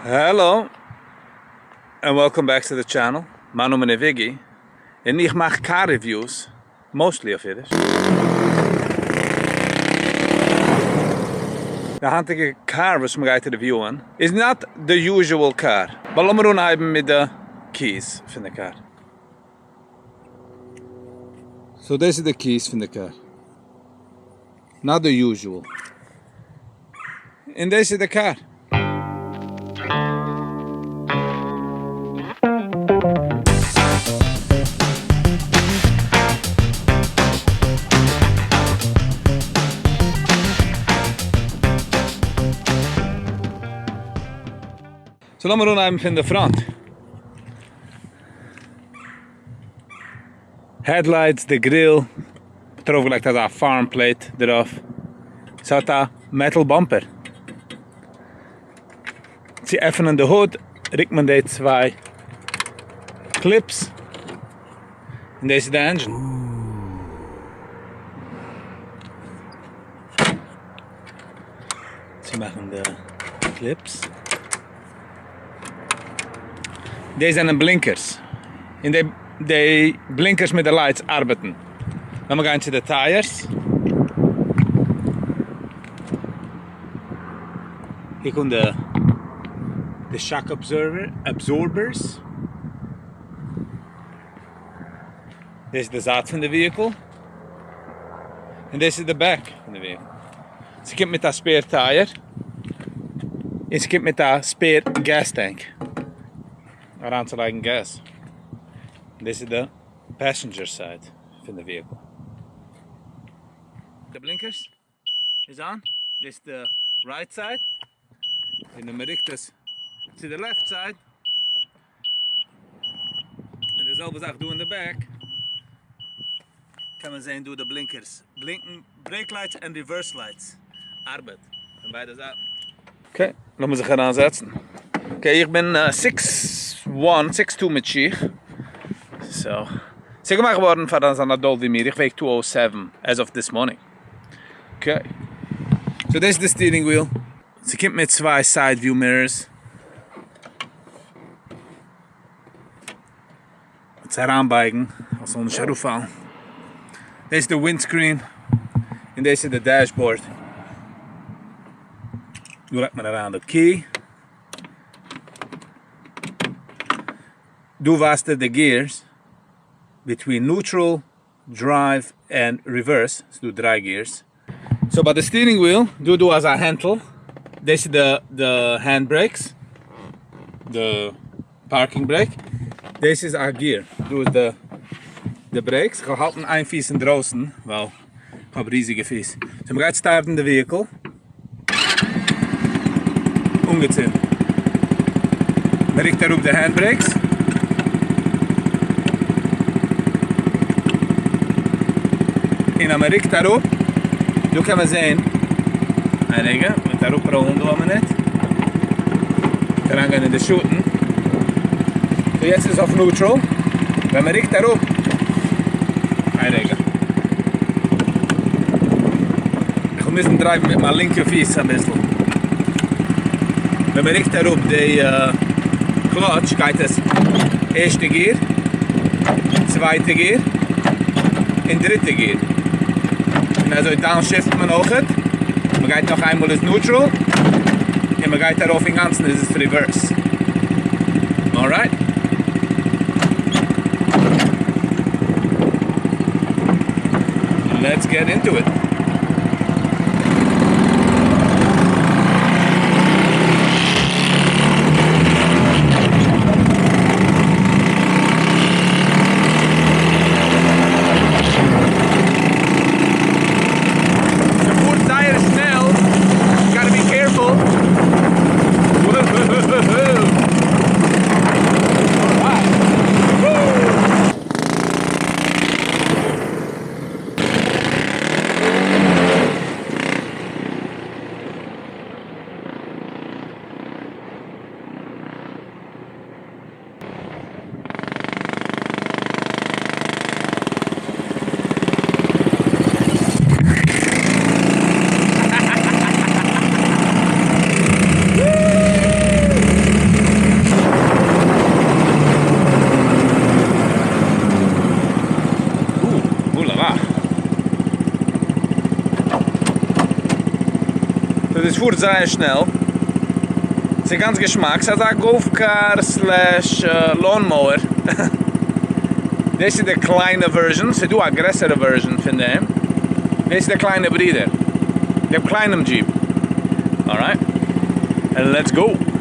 Hello and welcome back to the channel, מיין נאמען איז וויגי און איך מאך car reviews mostly אויף אידיש. די היינטיגע קאר וואס מ'גייט review ען איז not the usual car, but לאמיר אנהייבן מיט די keys פון די קאר. So דאס איז די keys פון די קאר. Not the usual. און דאס איז די קאר. So לאמיר אנהייבן פון די front. Headlights, די grill, האט ארויף געלייגט אזא farm plate דערויף, ס'האט א metal bumper, צו עפענען די hood רוקט מען די צוויי clips, און דאס איז די engine. צו מאכן די clips. דאס זענען blinkers, און די די blinkers מיט די lights ארבעטן. לאמיר גיין צו די tires. קוק אן די די shock absorber absorbers. דאס איז די זייט פון די vehicle, און דאס איז די back פון די vehicle. ס'קומט מיט א spare tire, און ס'קומט מיט א spare gas tank אריינצולייגן געז. דאס איז די passenger side פון די vehicle. די blinkers איז אן, דאס איז די right side, און ווען מ'רוקט עס צו די left side, און די זעלבע זאך דא אין די back, קען מען זען דא די blinkers בלינקן, brake lights און reverse lights ארבעט פון ביידע זייטן. Okay, לאמיר זיך אריינזעצן. Okay, איך בין six one, six two מיט שיך. So, ס'איז געמאכט געווארן פאר אזאן adult ווי מיר, איך וועג two oh seven as of this morning. Okay. So דאס איז די steering wheel. ס'קומט מיט צוויי side view mirrors. צו אריינבייגן אז ס'זאל נישט אראפפאלן. דאס איז די windscreen און דאס איז די dashboard. דא לייגט מען אריין די key. דא ווייזט ער די gears between neutral, drive און reverse. ס'איז דא דריי gears. So ביי די steering wheel דא איז דא אזא הענטל, דאס איז די די hand brakes, די parking brake, דאס איז א gear, דא איז די די brakes, איך וועל האלטן איין פיס אינדרויסן ווייל איך האב ריזיגע פיס, so מ'גייט start ן די vehicle, אנגעצינדן, מ'רוקט אראפ די hand brakes, און אז מ'רוקט אראפ, דא קען מען זען, איין רגע, מ'וועט אראפראלן דא א מינוט, מ'וועט אריינגיין אין די שאטן, so יעצט איז עס אויף neutral, ווען מ'רוקט אראפ, איין רגע. איך וועל מוזן drive ן מיט מיין לינקע פיס אביסל. ווען מען רוקט אראפ די clutch גייט עס ערשטע gear, צווייטע gear, און דריטע gear. און אזוי downshift מען אויכעט. מען גייט נאך איינמאל איז neutral, און מען גייט ארויף אינגאנצן איז עס reverse. Alright. Let's get into it. ס'פארט זייער שנעל, gotta be careful. So דאס פארט זייער שנעל. ס'איז גאנץ געשמאק. ס'איז אזא golf car slash lawn mower. דאס איז די קליינע version. ס'איז דא א גרעסערע version פון דעם. דאס איז די קליינע ברודער. דעם קליינעם Jeep. Alright. And let's go.